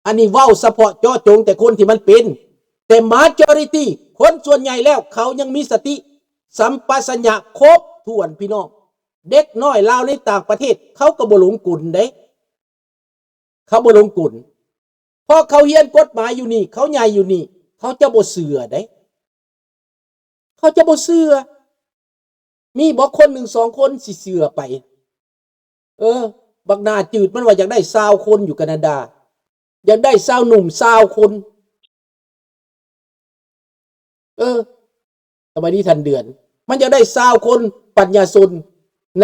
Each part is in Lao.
ອັນນີ້ເວົ້າສະເພາະເຈາະຈົງແຕ່ຄົນທີ່ມັນເປັນ, ແຕ່ majority ຄົນສ່ວນໃຫຍ່ແລ້ວເຂົາຍັງມີສະຕິສຳປະສັນຍະຄົບຖ້ວນ ພີ່ນ້ອງ. ເດັກນ້ອຍລາວໃນຕ່າງປະເທດເຂົາກໍບໍ່ຫຼົງກົນເດ້. ເຂົາບໍ່ຫຼົງກົນ ເພາະເຂົາຮຽນກົດໝາຍຢູ່ນີ້ ເຂົາໃຫຍ່ຢູ່ນີ້ ເຂົາຈະບໍ່ເຊື່ອເດ້ ເຂົາຈະບໍ່ເຊື່ອ. ມີບໍ່ຄົນໜຶ່ງສອງຄົນຊິເຊື່ອໄປ? ເອີ ບັກໜ້າຈືດ ມັນວ່າຢາກໄດ້ຊາວຄົນຢູ່ການາດາ ຢາກໄດ້ຊາວໜຸ່ມຊາວຄົນ. ເອີ ສະບາຍດີທ່ານເດືອນ. ມັນຢາກໄດ້ຊາວຄົນ ປັນຍາຊົນ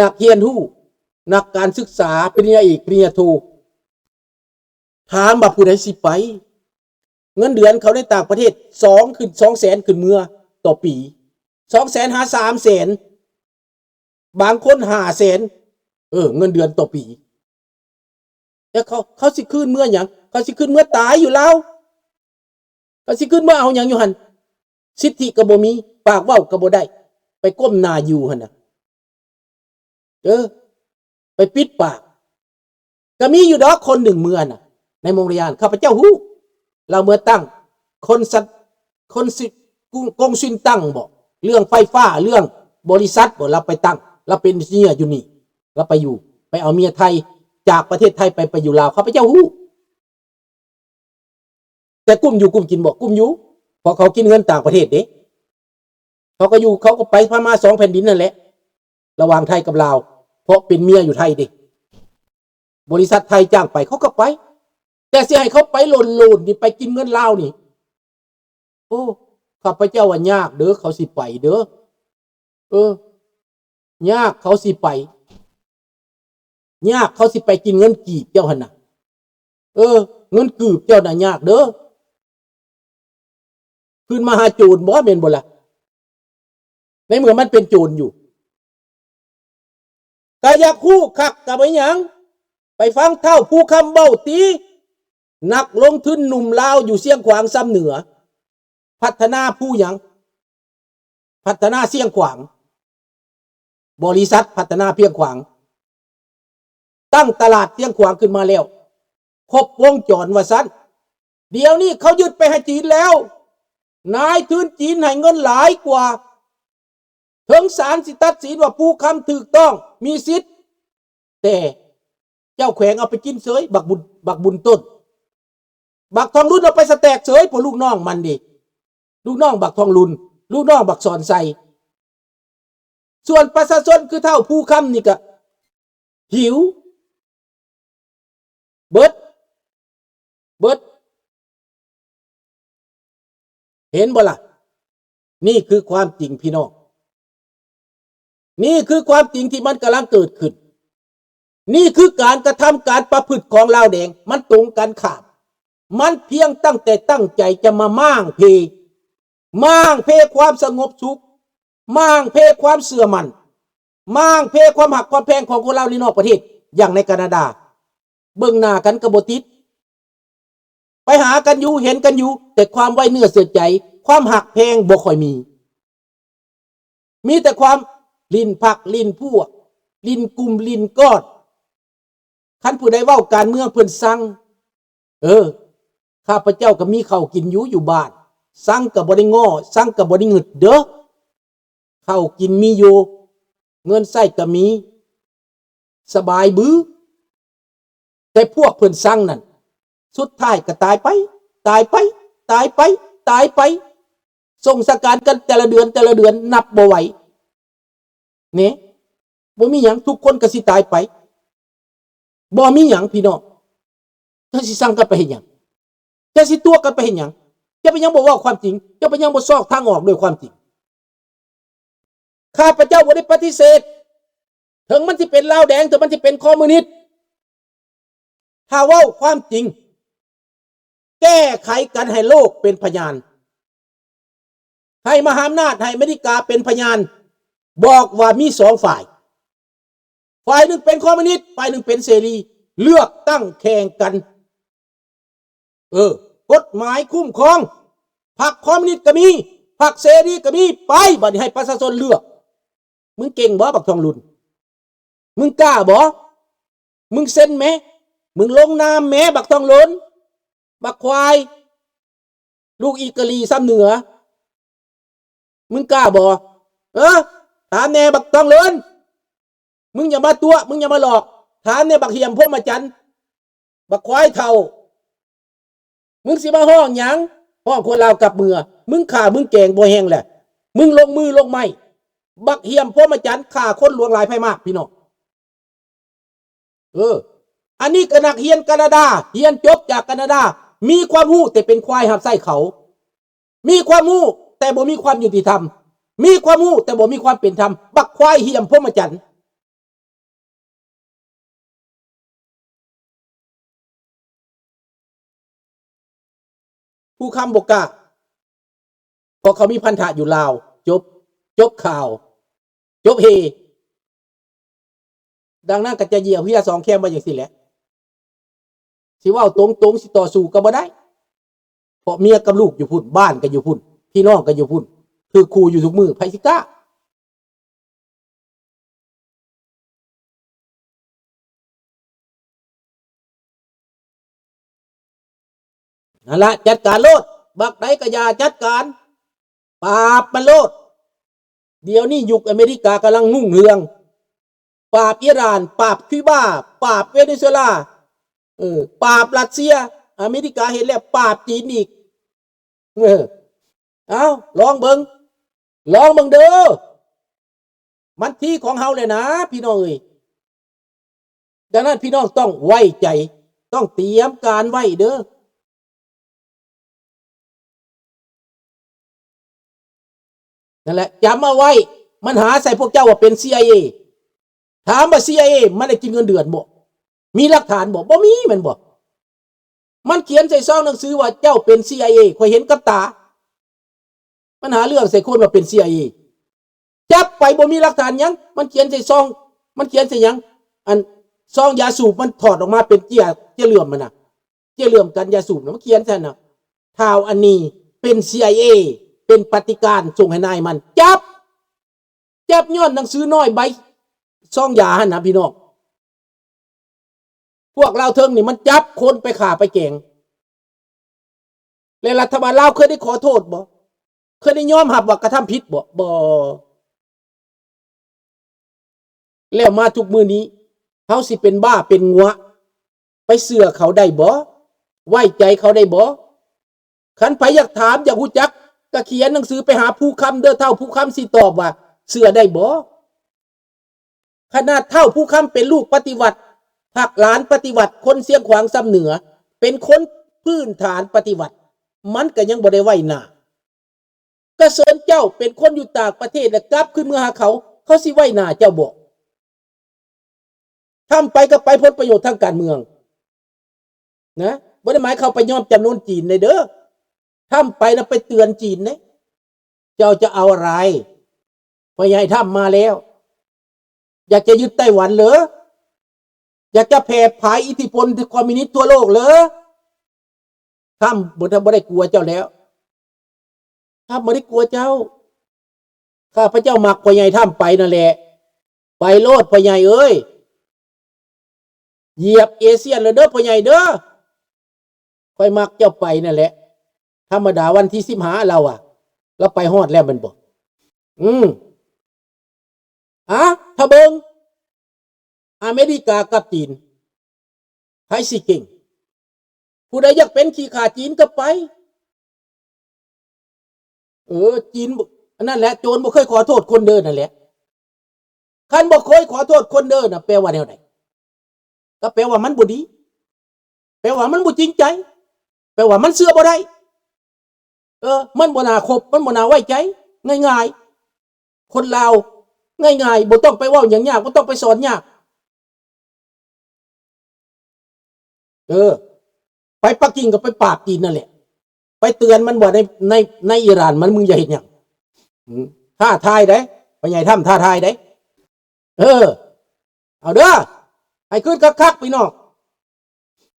ນັກຮຽນຮູ້ ນັກການສຶກສາ ປະລິນຍາເອກ ປະລິນຍາໂທ. ຖາມວ່າຜູ້ໃດຊິໄປ? ເງິນເດືອນເຂົາໃນຕ່າງປະເທດ ສອງ ຂຶ້ນ ສອງແສນ ຂຶ້ນເມືອຕໍ່ປີ ສອງແສນ ຫາ ສາມແສນ ບາງຄົນ ຫ້າແສນ ເອີ ເງິນເດືອນຕໍ່ປີ. ແລ້ວເຂົາ ເຂົາຊິຄືນເມືອຫຍັງ? ເຂົາຊິຄືນເມືອຕາຍຢູ່ລາວ. ເຂົາຊິຂຶ້ນມາເອົາຫຍັງຢູ່ຫັ້ນ? ສິດທິກໍບໍ່ມີ ປາກເວົ້າກໍບໍ່ໄດ້ ໄປກົ້ມໜ້າຢູ່ຫັ້ນນະ. ເອີ ໄປປິດປາກ. ກໍມີຢູ່ດອກຄົນໜຶ່ງເມືອນະ ໃນມົງລະຍານ ຂ້າພະເຈົ້າຮູ້. ລາວເມືອຕັ້ງ ຄົນສັດ ຄົນຊິ ກົງ ກົງຊິນຕັງບໍ ເລື່ອງໄຟຟ້າ ເລື່ອງບໍລິສັດບໍ ລາວໄປຕັ້ງ ລາວເປັນເອນຈິເນຍຢູ່ນີ້ ລາວໄປຢູ່ ໄປເອົາເມຍໄທ ຈາກປະເທດໄທໄປ ໄປຢູ່ລາວ ຂ້າພະເຈົ້າຮູ້. ແຕ່ກຸ້ມຢູ່ກຸ້ມກິນບໍ? ກຸ້ມຢູ່ ເພາະເຂົາກິນເງິນຕ່າງປະເທດເດ້. ເຂົາກໍຢູ່ ເຂົາກໍໄປພະມ້າສອງແຜ່ນດິນນັ້ນແຫຼະ ລະຫວ່າງໄທກັບລາວ ເພາະເປັນເມຍຢູ່ໄທເດ້. ບໍລິສັດໄທຈ້າງໄປ ເຂົາກໍໄປ. ແຕ່ຊິໃຫ້ເຂົາໄປໂລນໆນີ້ ໄປກິນເງິນລາວນີ້ ໂອ້ ຂ້າພະເຈົ້າວ່າຍາກເດີ ເຂົາຊິໄປເດີ. ເອີ ຍາກເຂົາຊິໄປ ຍາກເຂົາຊິໄປກິນເງິນກີບເຈົ້າຫັ້ນນະ. ເອີ ເງິນກີບເຈົ້ານະຍາກເດີ. ຄືນມາຫາໂຈນບໍ ແມ່ນບໍ່ລະ? ໃນເມື່ອມັນເປັນໂຈນຢູ່ ກະຢາກຮູ້ຄັກກະບໍ່ຫຍັງ ໄປຟັງທ້າວພູຄຳເວົ້າຕິ. ນັກລົງທຶນໜຸ່ມລາວຢູ່ຊຽງຂວາງຊຳເໜືອ ພັດທະນາພູຫຍັງ? ພັດທະນາຊຽງຂວາງ ບໍລິສັດພັດທະນາຊຽງຂວາງ ຕັ້ງຕະຫຼາດຊຽງຂວາງຂຶ້ນມາແລ້ວ ຄົບວົງຈອນວ່າຊັ້ນ. ດຽວນີ້ເຂົາຍຶດໄປໃຫ້ຈີນແລ້ວ ນາຍທຶນຈີນໃຫ້ເງິນຫຼາຍກວ່າ. ເຖິງສານຊິຕັດສິນວ່າພູຄຳຖືກຕ້ອງ ມີສິດ ແຕ່ເຈົ້າແຂວງເອົາໄປກິນເສີຍ ບັກບຸນ ບັກບຸນຕົ້ນ ບັກທອງລຸນເອົາໄປສະແຕກເສີຍ ພວກລູກນ້ອງມັນເດ ລູກນ້ອງບັກທອງລຸນ ລູກນ້ອງບັກສອນໄຊ. ສ່ວນປະຊາຊົນຄືທ້າວພູຄຳນີ້ກະຫິວ ເບິດ ເບິດ. ເຫັນບໍ່ລະ? ນີ້ຄືຄວາມຈິງພີ່ນ້ອງ ນີ້ຄືຄວາມຈິງທີ່ມັນກຳລັງເກີດຂຶ້ນ. ນີ້ຄືການກະທຳການປະພຶດຂອງລາວແດງ ມັນຕົງກັນຂ້າມ. ມັນພຽງຕັ້ງແຕ່ຕັ້ງໃຈຈະມາມ້າງເພ ມ້າງເພຄວາມສະຫງົບສຸກ ມ້າງເພຄວາມເຊື່ອໝັ້ນ ມ້າງເພຄວາມຮັກຄວາມແພງຂອງຄົນລາວໃນນອກປະເທດ ຢ່າງໃນການາດາ ເບິ່ງໜ້າກັນກໍບໍ່ຕິດ ໄປຫາກັນຢູ່ ເຫັນກັນຢູ່ ແຕ່ຄວາມໄວ້ເນື້ອເຊື່ອໃຈ ຄວາມຮັກແພງບໍ່ຄ່ອຍມີ ມີແຕ່ຄວາມຫຼິ້ນພັກຫຼິ້ນພວກ ຫຼິ້ນກຸ່ມຫຼິ້ນກ້ອນ. ຄັນຜູ້ໃດເວົ້າການເມືອງເພິ່ນຊັງ ເອີ ຂ້າພະເຈົ້າກໍມີເຂົ້າກິນຢູ່ ຢູ່ບ້ານ ຊັງກໍບໍ່ໄດ້ງໍ້ ຊັງກໍບໍ່ໄດ້ງຶດເດີ້ ເຂົ້າກິນມີຢູ່ ເງິນໃຊ້ກໍມີ ສະບາຍບື. ແຕ່ພວກເພິ່ນຊັງນັ້ນ ສຸດທ້າຍກໍຕາຍໄປ ຕາຍໄປ ຕາຍໄປ ຕາຍໄປ ສົ່ງສະການກັນແຕ່ລະເດືອນ ແຕ່ລະເດືອນ ນັບບໍ່ໄຫວ ເນ ບໍ່ມີຫຍັງ ທຸກຄົນກໍຊິຕາຍໄປ ບໍ່ມີຫຍັງພີ່ນ້ອງ. ເຈົ້າຊິຊັງກັນໄປເຮັດຫຍັງ? ເຈົ້າຊິຕົວະກັນໄປເຮັດຫຍັງ? ເຈົ້າເປັນຫຍັງບໍ່ເວົ້າຄວາມຈິງ? ເຈົ້າເປັນຫຍັງບໍ່ຊອກທາງອອກດ້ວຍຄວາມຈິງ? ຂ້າພະເຈົ້າບໍ່ໄດ້ປະຕິເສດ ເຖິງມັນຊິເປັນລາວແດງ ເຖິງມັນຊິເປັນຄອມມູນິດ ຖ້າເວົ້າຄວາມຈິງ ແກ້ໄຂກັນໃຫ້ໂລກເປັນພະຍານ ໃຫ້ມະຫາອຳນາດ ໃຫ້ອາເມລິກາເປັນພະຍານ ບອກວ່າມີສອງຝ່າຍ ຝ່າຍໜຶ່ງເປັນຄອມມູນິດ ຝ່າຍໜຶ່ງເປັນເສລີ ເລືອກຕັ້ງແຂ່ງກັນ. ເອີ ກົດໝາຍຄຸ້ມຄອງ ພັກຄອມມູນິດກໍມີ ພັກເສລີກໍມີ ໄປ ບັດນີ້ໃຫ້ປະຊາຊົນເລືອກ. ມຶງເກັ່ງບໍ່ບັກທອງລຸນ? ມຶງກ້າບໍ່? ມຶງເຊັນແມ? ມຶງລົງນາມແມບັກທອງລຸນ? ບັກຄວາຍ ລູກອີກະຫຼີຊຳເໜືອ ມຶງກ້າບໍ່? ເອີ ຖາມແດ່ບັກຕອງເລີນ ມຶງຢ່າມາຕົວະ ມຶງຢ່າມາຫຼອກ ຖາມແດ່ບັກຫ້ຽມພົມມະຈັນ ບັກຄວາຍເຖົ້າ ມຶງຊິມາຮ້ອງຫຍັງ? ຮ້ອງຄົນລາວກັບເມືອ ມຶງຂ້າມຶງແກງບໍ່ແຮງແຫຼະ ມຶງລົງມືລົງໄມ້ ບັກຫ້ຽມພົມມະຈັນ ຂ້າຄົນຫຼວງຫຼາຍໄພມາກ ພີ່ນ້ອງ. ເອີ ອັນນີ້ກໍນັກຮຽນການາດາ ຮຽນຈົບຈາກການາດາ ມີຄວາມຮູ້ແຕ່ເປັນຄວາຍຮັບໃຊ້ເຂົາ ມີຄວາມຮູ້ແຕ່ບໍ່ມີຄວາມຍຸຕິທຳ ມີຄວາມຮູ້ແຕ່ບໍ່ມີຄວາມເປັນທຳ ບັກຄວາຍຫ້ຽມພົມມະຈັນ. ພູຄຳບໍ່ກ້າ ເພາະເຂົາມີພັນທະຢູ່ລາວ ຈົບ ຈົບຂ່າວ ຈົບເຮ. ດັ່ງນັ້ນກໍຈະຢຽວເຮຍສອງແຄມໄວ້ຈັ່ງຊີ້ແຫຼະ ຊິເວົ້າຕົງໆ ຊິຕໍ່ສູ້ກໍບໍ່ໄດ້ ເພາະເມຍກັບລູກຢູ່ພຸ້ນ ບ້ານກໍຢູ່ພຸ້ນ ພີ່ນ້ອງກໍຢູ່ພຸ້ນ ຖືກຂູ່ຢູ່ທຸກມື້ ໃຜຊິກ້າ? ນັ້ນລະ ຈັດການໂລດ ບັກໃດກໍຢ່າ ຈັດການ ປາບມັນໂລດ. ດຽວນີ້ຍຸກອາເມລິກາກຳລັງຮຸ່ງເຮືອງ ປາບອີຣານ ປາບຄິວບາ ປາບເວເນຊູເອລາ ເອີ ປາບຣັດເຊຍ ອາເມລິກາເຮັດແລ້ວ ປາບຈີນອີກ ເອີ ເອົາ ລອງເບິ່ງ ລອງເບິ່ງເດີ ມັນທີຂອງເຮົາແຫຼະນະ ພີ່ນ້ອງເອີຍ. ດັ່ງນັ້ນ ພີ່ນ້ອງຕ້ອງໄວ້ໃຈ ຕ້ອງຕຽມການໄວ້ເດີ. ນັ້ນແຫຼະ ຈຳເອົາໄວ້ ມັນຫາໃສ່ພວກເຈົ້າວ່າເປັນ ຊີໄອເອ ຖາມວ່າ ຊີໄອເອ ມັນໄດ້ກິນເງິນເດືອນບໍ່? ມີຫຼັກຖານບໍ່? ບໍ່ມີແມ່ນບໍ່? ມັນຂຽນໃສ່ຊອງໜັງສືວ່າເຈົ້າເປັນ ຊີໄອເອ ຂ້ອຍເຫັນກັບຕາ. ມັນຫາເລື່ອງໃສ່ຄົນວ່າເປັນ ຊີໄອເອ ຈັບໄປບໍ່ມີຫຼັກຖານຫຍັງ ມັນຂຽນໃສ່ຊອງ ມັນຂຽນໃສ່ຫຍັງ ອັນຊອງຢາສູບ ມັນຖອດອອກມາເປັນເຈ້ຍ ເຈ້ຍເຫຼື້ອມຫັ້ນນະ ເຈ້ຍເຫຼື້ອມກັນຢາສູບນະ ມັນຂຽນຊັ້ນນະ ທ້າວອັນນີ້ເປັນ ຊີໄອເອ ເປັນປະຕິການສົ່ງໃຫ້ນາຍມັນ ຈັບ ຈັບຍ້ອນໜັງສືນ້ອຍໃບຊອງຢາຫັ້ນນະ ພີ່ນ້ອງ. ພວກລາວເທິງນີ້ມັນຈັບຄົນໄປຂ້າໄປແກງ ແລະລັດຖະບານລາວເຄີຍໄດ້ຂໍໂທດບໍ່? ເຄີຍໄດ້ຍອມຮັບວ່າກະທຳຜິດບໍ່? ບໍ່. ແລ້ວມາທຸກມື້ນີ້ ເຮົາຊິເປັນບ້າເປັນງົວ ໄປເຊື່ອເຂົາໄດ້ບໍ່? ໄວ້ໃຈເຂົາໄດ້ບໍ່? ຄັນໃຜຢາກຖາມ ຢາກຮູ້ຈັກ ກະຂຽນໜັງສືໄປຫາພູຄຳເດີ ທ້າວພູຄຳຊິຕອບວ່າເຊື່ອໄດ້ບໍ່? ຂະໜາດທ້າວພູຄຳເປັນລູກປະຕິວັດ ພາກຫຼານປະຕິວັດ ຄົນຊຽງຂວາງຊຳເໜືອ ເປັນຄົນພື້ນຖານປະຕິວັດ ມັນກໍຍັງບໍ່ໄດ້ໄວ້ໜ້າ. ກະເຊີນເຈົ້າເປັນຄົນຢູ່ຕ່າງປະເທດ ແລະ ກັບຄືນເມືອຫາເຂົາ ເຂົາຊິໄວ້ໜ້າເຈົ້າບໍ່? ທຳໄປກໍໄປຜົນປະໂຫຍດທາງການເມືອງນະ ບໍ່ໄດ້ໝາຍເຂົ້າໄປຍອມຈຳນົນຈີນເດ້. ທຳໄປນະໄປເຕືອນຈີນເດ້ ເຈົ້າຈະເອົາອະໄລ? ພໍ່ໃຫຍ່ທຳມາແລ້ວ ຢາກຈະຍຶດໄຕ້ຫວັນເລີ? ຢາກຈະແຜ່ຜາຍອິດທິພົນຄອມມິວນິດທົ່ວໂລກເລີ? ທຳບໍ່ ບໍ່ໄດ້ກົວເຈົ້າແລ້ວ. ທຳບໍ່ໄດ້ກົວເຈົ້າ. ຂ້າພະເຈົ້າມັກພໍ່ໃຫຍ່ທຳໄປນັ້ນແຫຼະ. ໄປໂລດພໍ່ໃຫຍ່ເອີຍ. ຢຽບເອຊຽນແລ້ວເດີພໍ່ໃຫຍ່ເດີ. ຂ້ອຍມັກເຈົ້າໄປນັ້ນແຫຼະ. ທຳມະດາວັນທີສິບຫ້າລາວວ່າ ລາວໄປຮອດແລ້ວແມ່ນບໍ່? ອືມ. ອາ ຖ້າເບິ່ງ ອາເມລິກາກັບຈີນ ໃຜຊິເກັ່ງ? ຜູ້ໃດຢາກເປັນຂີ້ຂ້າຈີນກໍໄປ. ເອີ ຈີນ ອັນນັ້ນແຫຼະ ໂຈນບໍ່ເຄີຍຂໍໂທດຄົນເດີນັ້ນແຫຼະ. ຄັນບໍ່ເຄີຍຂໍໂທດຄົນເດີນະ ແປວ່າແນວໃດ? ກໍແປວ່າມັນບໍ່ດີ. ແປວ່າມັນບໍ່ຈິງໃຈ. ແປວ່າມັນເຊື່ອບໍ່ໄດ້. ເອີ ມັນບໍ່ໜ້າຄົບ ມັນບໍ່ໜ້າໄວ້ໃຈ ງ່າຍໆ. ຄົນລາວງ່າຍໆ ບໍ່ຕ້ອງໄປເວົ້າຫຍັງຍາກ ບໍ່ຕ້ອງໄປສອນຍາກ. ເອີ ໄປປັກກິ່ງກໍໄປປາບຈີນນັ້ນແຫຼະ. ໄປເຕືອນມັນວ່າໃນ ໃນ ໃນອີຣານ ມັນ ມຶງຢ່າເຮັດຫຍັງ. ອືມ ທ້າທາຍເດ້ ພໍ່ໃຫຍ່ທຳທ້າທາຍເດ້. ເອີ ເອົາເດີ ໃຫ້ຄິດຄັກໆ ພີ່ນ້ອງ.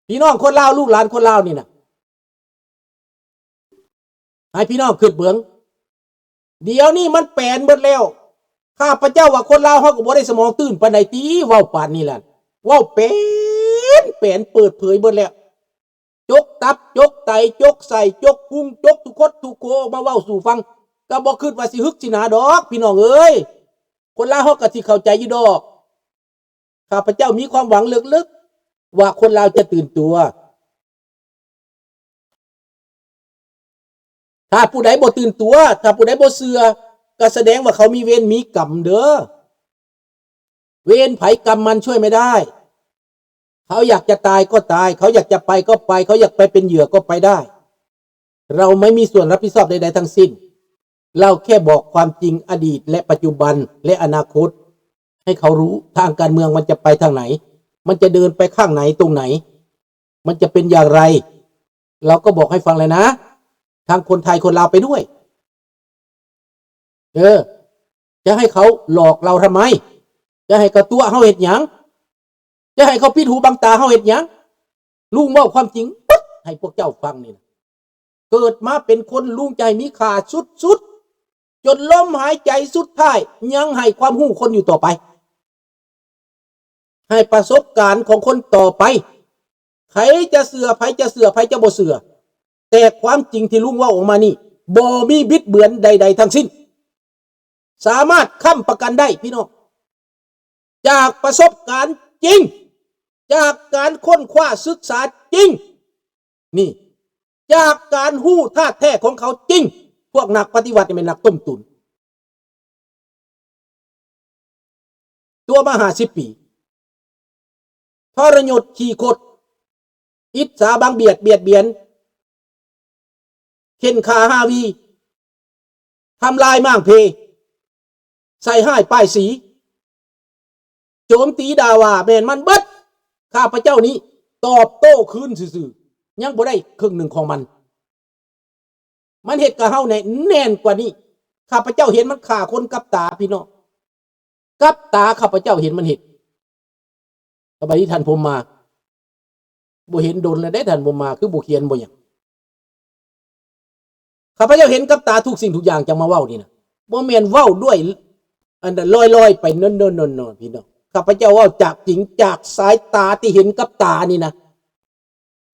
ພີ່ນ້ອງຄົນລາວ ລູກຫຼານຄົນລາວນີ້ນະ ໃຫ້ພີ່ນ້ອງຄິດເບິ່ງ. ດຽວນີ້ມັນແປນເບິດແລ້ວ. ຂ້າພະເຈົ້າວ່າຄົນລາວເຮົາກໍບໍ່ໄດ້ສະໝອງຕື້ນປານໃດຕິ ເວົ້າປານນີ້ລະ. ເວົ້າແປນ ແປນເປີດເຜີຍເບິດແລ້ວ. ຈົກຕັບ ຈົກ ຕ ຈົກໄສ້ ຈົກພຸງ ຈົກທຸກຄົນທຸກໂຄ ມາເວົ້າສູ່ຟັງ ກໍບໍ່ຄິດວ່າຊິຮຶກຊິໜາດອກ ພີ່ນ້ອງເອີຍ. ຄົນລາວເຮົາກໍຊິເຂົ້າໃຈຢູ່ດອກ. ຂ້າພະເຈົ້າມີຄວາມຫວັງເລິກໆ ວ່າຄົນລາວຈະຕື່ນຕົວ. ຖ້າຜູ້ໃດບໍ່ຕື່ນຕົວ, ຖ້າຜູ້ໃດບໍ່ເຊື່ອ, ກໍສະແດງວ່າເຂົາມີເວນມີກຳເດີ້. ເວນໃຜກຳມັນ ຊ່ວຍໄມ່ໄດ້. ເຂົາຢາກຈະຕາຍກໍຕາຍ, ເຂົາຢາກຈະໄປກໍໄປ, ເຂົາຢາກໄປເປັນເຫຍື່ອກໍໄປໄດ້. ເຮົາໄມ່ມີສ່ວນຮັບຜິດຊອບໃດໆທັງສິ້ນ. ເຮົາແຄ່ບອກຄວາມຈິງອະດີດ ແລະ ປັດຈຸບັນ ແລະ ອະນາຄົດ ໃຫ້ເຂົາຮູ້ ທາງການເມືອງມັນຈະໄປທາງໃດ, ມັນຈະເດີນໄປຂ້າງໃນ ຕົງໃດ, ມັນຈະເປັນຢ່າງໃດ, ເຮົາກໍບອກໃຫ້ຟັງແລ້ວນະ, ທັງຄົນໄທຄົນລາວໄປດ້ວຍ. ເອີ, ຈະໃຫ້ເຂົາຫຼອກເຮົາທຳໄມ? ຈະໃຫ້ເຂົາຕົວະເຮົາເຮັດຫຍັງ? ຈະໃຫ້ເຂົາປິດຫູບັງຕາເຮົາເຮັດຫຍັງ? ລຸງເວົ້າຄວາມຈິງເບິດໃຫ້ພວກເຈົ້າຟັງນີ້ນະ. ເກີດມາເປັນຄົນ ລຸງຈະໃຫ້ມີຄ່າສຸດໆ, ຈົນລົມຫາຍໃຈສຸດທ້າຍ ຍັງໃຫ້ຄວາມຮູ້ຄົນຢູ່ຕໍ່ໄປ. ໃຫ້ປະສົບການຂອງຄົນຕໍ່ໄປ. ໃຜຈະເຊື່ອ, ໃຜຈະເຊື່ອ, ໃຜຈະບໍ່ເຊື່ອ, ແຕ່ຄວາມຈິງທີ່ລຸງເວົ້າອອກມານີ້ ບໍ່ມີບິດເບືອນໃດໆທັງສິ້ນ. ສາມາດຄ້ຳປະກັນໄດ້ພີ່ນ້ອງ, ຈາກປະສົບການຈິງ, ຈາກການຄົ້ນຄວ້າສຶກສາຈິງ, ນີ້, ຈາກການຮູ້ທາດແທ້ຂອງເຂົາຈິງ. ພວກນັກປະຕິວັດນີ້ແມ່ນນັກຕົ້ມຕຸ໋ນ. ຕົວະມາຫ້າສິບປີ, ທໍລະຍົດຂີ້ຄົດ, ອິດສາບັງບຽດ, ບຽດບຽນ, ເຂັ່ນຂ້າຮາວີ, ທຳລາຍມ້າງເພ, ໃສ່ຮ້າຍປ້າຍສີ, ໂຈມຕີດ່າວ່າແມ່ນມັນເບິດ. ຂ້າພະເຈົ້ານີ້ຕອບໂຕ້ຄືນຊື່ໆ, ຍັງບໍ່ໄດ້ເຄິ່ງໜຶ່ງຂອງມັນ. ມັນເຮັດກັບເຮົາແນ່ ແໜ້ນກວ່ານີ້. ຂ້າພະເຈົ້າເຫັນມັນຂ້າຄົນກັບຕາ, ພີ່ນ້ອງ, ກັບຕາຂ້າພະເຈົ້າເຫັນມັນເຮັດ. ສະບາຍດີທ່ານພົມມາ, ບໍ່ເຫັນດົນແລ້ວເດ້ທ່ານພົມມາ, ຄືບໍ່ຂຽນບໍ່ຫຍັງ? ຂ້າພະເຈົ້າເຫັນກັບຕາທຸກສິ່ງທຸກຢ່າງ ຈັ່ງມາເວົ້ານີ້ນະ, ບໍ່ແມ່ນເວົ້າດ້ວຍອັນລອຍໆໄປເນີນໆ ພີ່ນ້ອງ. ຂ້າພະເຈົ້າເວົ້າຈາກຈິງ, ຈາກສາຍຕາທີ່ເຫັນກັບຕານີ້ນະ,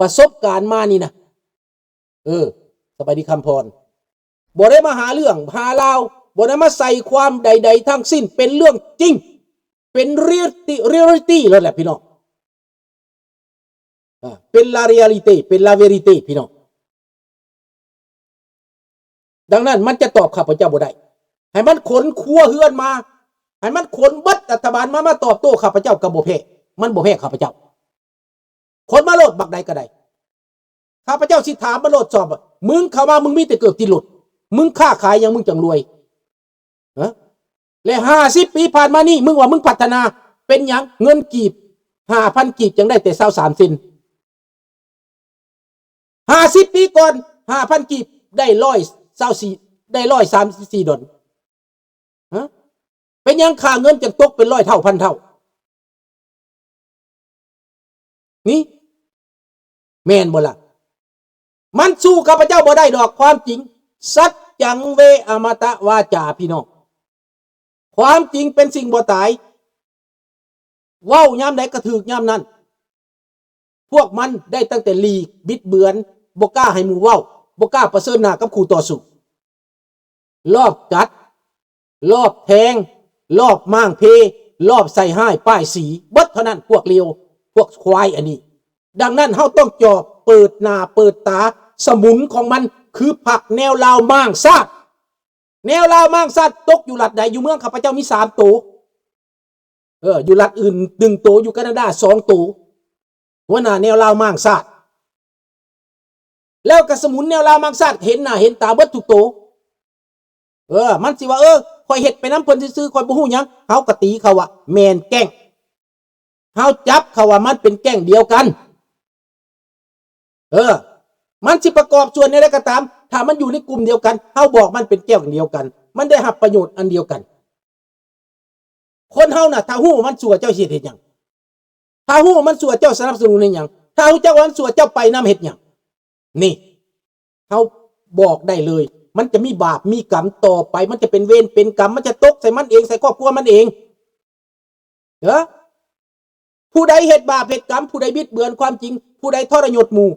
ປະສົບການມານີ້ນະ. ເອີ, ສະບາຍດີຄຳພອນ. ບໍ່ໄດ້ມາຫາເລື່ອງຫາລາວ, ບໍ່ໄດ້ມາໃສ່ຄວາມໃດໆທັງສິ້ນ, ເປັນເລື່ອງຈິງ, ເປັນ reality, reality ໂລດແຫຼະພີ່ນ້ອງ. ເປັນ la réalité, ເປັນ la vérité ພີ່ນ້ອງ. ດັ່ງນັ້ນມັນຈະຕອບຂ້າພະເຈົ້າບໍ່ໄດ້. ໃຫ້ມັນຂົນຄົວເຮືອນມາ, ໃຫ້ມັນຂົນເບິດລັດຖະບານມາ, ມາຕອບໂຕ້ຂ້າພະເຈົ້າກໍບໍ່ແພ້, ມັນບໍ່ແພ້ຂ້າພະເຈົ້າ. ຂົນມາໂລດບັກໃດກໍໄດ້. ຂ້າພະເຈົ້າຊິຖາມມາໂລດສອບ, ມຶງເຂົ້າມາ ມຶງມີແຕ່ເກີບຕິດລົດ, ມຶງຄ້າຂາຍຫຍັງ ມຶງຈັ່ງລວຍ? ຮະ? ແລະ ຫ້າສິບປີຜ່ານມານີ້ ມຶງວ່າມຶງພັດທະນາເປັນຫຍັງ? ເງິນກີບ ຫ້າພັນກີບ ຈັ່ງໄດ້ແຕ່ຊາວສາມເຊັນ. ຫ້າສິບປີກ່ອນ ຫ້າພັນກີບ ໄດ້ຮ້ອຍຊາວສີ່ ໄດ້ຮ້ອຍສາມສິບສີ່ດອນ. ຮະ? ເປັນຫຍັງຄ່າເງິນຈັ່ງຕົກເປັນຮ້ອຍເທົ່າພັນເທົ່າ? ນີ້ ແມ່ນບໍ່ລະ? ມັນສູ້ຂ້າພະເຈົ້າບໍ່ໄດ້ດອກ ຄວາມຈິງ. ສັດຈັງເວອະມະຕະວາຈາ ພີ່ນ້ອງ. ຄວາມຈິງເປັນສິ່ງບໍ່ຕາຍ. ເວົ້າຍາມໃດກໍຖືກຍາມນັ້ນ. ພວກມັນໄດ້ຕັ້ງແຕ່ຫຼີກ, ບິດເບືອນ, ບໍ່ກ້າໃຫ້ໝູ່ເວົ້າ, ບໍ່ກ້າປະເຊີນໜ້າກັບຄູ່ຕໍ່ສູ້. ລອບກັດ, ລອບແທງ, ລອບມ້າງເພ, ລອບໃສ່ຮ້າຍປ້າຍສີ, ເບິດເທົ່ານັ້ນ ພວກເລວ, ພວກຄວາຍອັນນີ້. ດັ່ງນັ້ນ ເຮົາຕ້ອງຈອບເປີດໜ້າເປີດຕາສະໝຸນຂອງມັນ ຄືພັກແນວລາວມ້າງຊາດ. ແນວລາວມ້າງຊາດຕົກຢູ່ລັດໃດ? ຢູ່ເມືອງຂ້າພະເຈົ້າມີສາມໂຕ. ເອີ, ຢູ່ລັດອື່ນໜຶ່ງໂຕ, ຢູ່ການາດາສອງໂຕ. ຫົວໜ້າແນວລາວມ້າງຊາດ. ແລ້ວກໍສະໝຸນແນວລາວມ້າງຊາດເຫັນໜ້າເຫັນຕາເບິດທຸກໂຕ. ເອີ, ມັນຊິວ່າ, ເອີ, ຂ້ອຍເຮັດໄປນຳເພິ່ນຊື່ໆ, ຂ້ອຍບໍ່ຮູ້ຫຍັງ. ເຮົາກໍຕີເຂົາວ່າແມ່ນແກ້ງ. ເຮົາຈັບເຂົາວ່າມັນເປັນແກ້ງດຽວກັນ. ເອີ, ມັນຊິປະກອບສ່ວນໃດກໍຕາມ, ຖ້າມັນຢູ່ໃນກຸ່ມດຽວກັນ, ເຮົາບອກມັນເປັນແກ້ງດຽວກັນ, ມັນໄດ້ຮັບປະໂຫຍດອັນດຽວກັນ. ຄົນເຮົານະ, ຖ້າຮູ້ວ່າມັນຊົ່ວ, ເຈົ້າຊິເຮັດຫຍັງ? ຖ້າຮູ້ວ່າມັນຊົ່ວ, ເຈົ້າສະໜັບສະໜູນເຮັດຫຍັງ? ຖ້າຮູ້ຈັກວ່າມັນຊົ່ວ, ເຈົ້າໄປນຳເຮັດຫຍັງ? ນີ້ ເຮົາບອກໄດ້ເລີຍ, ມັນຈະມີບາບມີກຳຕໍ່ໄປ, ມັນຈະເປັນເວນເປັນກຳ, ມັນຈະຕົກໃສ່ມັນເອງ, ໃສ່ຄອບຄົວມັນເອງ. ເອີ? ຜູ້ໃດເຮັດບາບເຮັດກຳ, ຜູ້ໃດບິດເບືອນຄວາມຈິງ, ຜູ້ໃດທໍລະຍົດໝູ່,